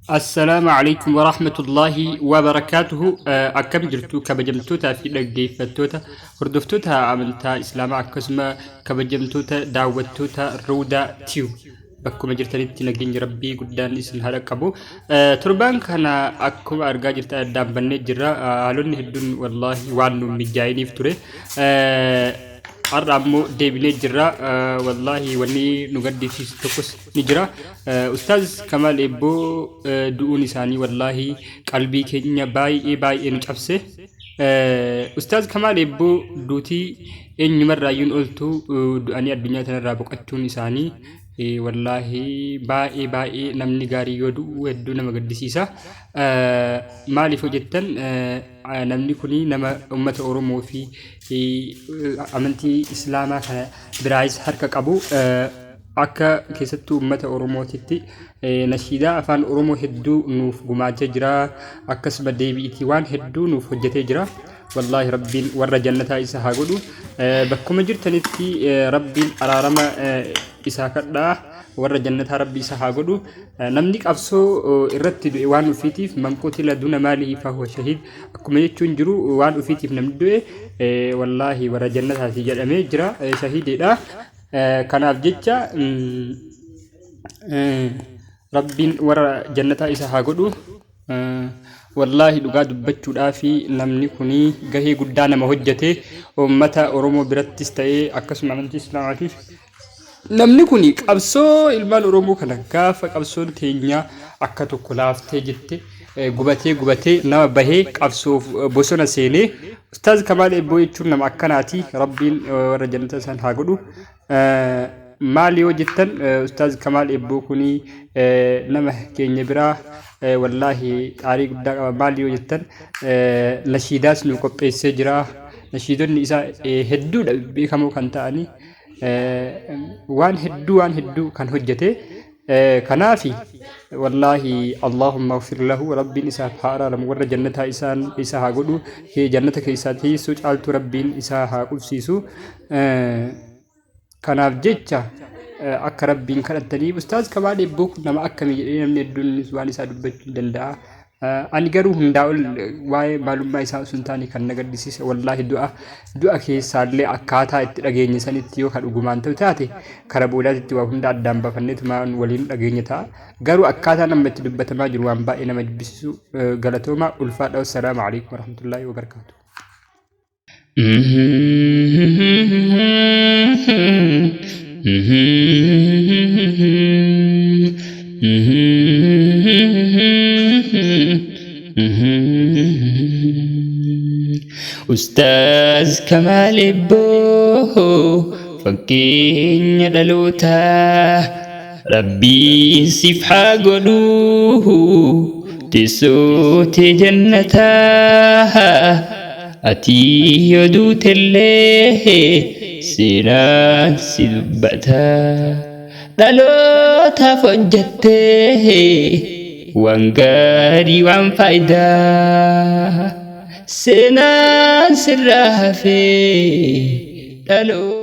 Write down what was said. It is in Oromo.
Assalaamu alaikum warahmatullaahi wabarakaatuhu. Akkam jirtu kabajamtootaa fi dhaggeeffattoota hordoftoota amantaa Islaamaa, akkasuma kabajamtoota daawwattoota Ruudaa Tube, bakkuma jirtanitti nageenyi Rabbii guddaan isin haa dhaqqabu. Torbaan kana akkuma argaa jirtan addaan bannee jirra. Haalonni hedduun wallaahi waan nu mijaa'iniif ture. Har'a ammoo deebinee jirra. Wallaahi wanni nu gaddisiisu tokkos ni jira. Ustaaz Kamaal Eebboo du'uun isaanii wallaahi qalbii keenya baay'ee baay'ee nu cabse. Ustaaz Kamaal Eebboo duutii eenyumarraayyuun oltu du'anii addunyaa tanarraa boqochuun isaanii wallaahi baay'ee baay'ee, namni gaarii yoo du'u hedduu nama gaddisiisa. Maaliif hojjettan, namni kun nama uummata Oromoo fi amantii Islaamaa kana biraayis harka qabu. Akka keessattuu uummata Oromootitti nashiidaa afaan Oromoo hedduu nuuf gumaachee jira. Akkasuma deebi'itii waan hedduu nuuf hojjetee jira. Wallaahi Rabbiin warra jannataa isa haa godhu. Bakkuma jirtanitti Rabbiin araarama isaa kadhaa, warra jannataa Rabbi isa haa godhu. Namni qabsoo irratti du'e waan ofiitiif, man qutila duna maalihi fahuwa shahiid akkuma jechuun jiru, waan ofiitiif namni du'e wallaahi warra jannataati jedhamee jira, shahiididha. Kanaaf jecha Rabbiin warra jannataa isa haa godhu. Wallaahi dhugaa dubbachuudhaaf namni kun gahee guddaa nama hojjete, uummata Oromoo birattis ta'ee akkasuma amantii Islaamaatiif. Namni kun qabsoo ilmaan Oromoo kana gaafa qabsoon teenyaa akka tokko laaftee jette gubatee gubatee nama bahee qabsoof bosona seenee. Ustaaz Kamaal Eebboo jechuun nama akkanaati. Rabbiin warra jannata isaan haa godhu. Maal yoo jettan, Ustaaz Kamaal Eebboo kun nama keenya biraa wallaahi xaarii guddaa qaba. Maal yoo jettan, nashiidaas nu qopheessee jira. Nashiidonni isaa hedduudha beekamoo kan ta'anii, waan hedduu waan hedduu kan hojjete. Kanaafi wallaahi Allahumma ighfir lahu, Rabbiin isaaf haa araaramu, warra jannataa isaan isa haa godhu, jannata keessaa teessoo caaltuu Rabbiin isaa haa qubsiisu. Kanaaf jecha akka Rabbiin kadhattanii. Ustaaz Kamaal Eebboo kun nama akkamii jedhee namni hedduun waan isaa dubbachuu ni danda'a. Ani garuu hundaa ol waa'ee maalummaa isaa osoo hin taane kan na gaddisiise wallaahi du'a keessaallee akkaataa itti dhageenye sanitti yoo kan dhugumaan ta'u taate, kara boodaatitti waa hunda addaan baafanneetumaan waliin dhageenya ta'a. Garuu akkaataan amma itti dubbatamaa jiru waan baay'ee nama jibbisiisu. Galatoomaa, ulfaadha. Wassalaamu alaikum warahmatullaahi wabarakaatuh. Ustaaz Kamaal Ebboo fakkeenya dhalootaa, Rabbiin siif haa godhuu teessoo tee jannataa. Ati yoo duutellee seenaan si dubbata, dhalootaaf hojjattee waan gaarii waan faayidaa, seenaan sirraa hafee dhaloota.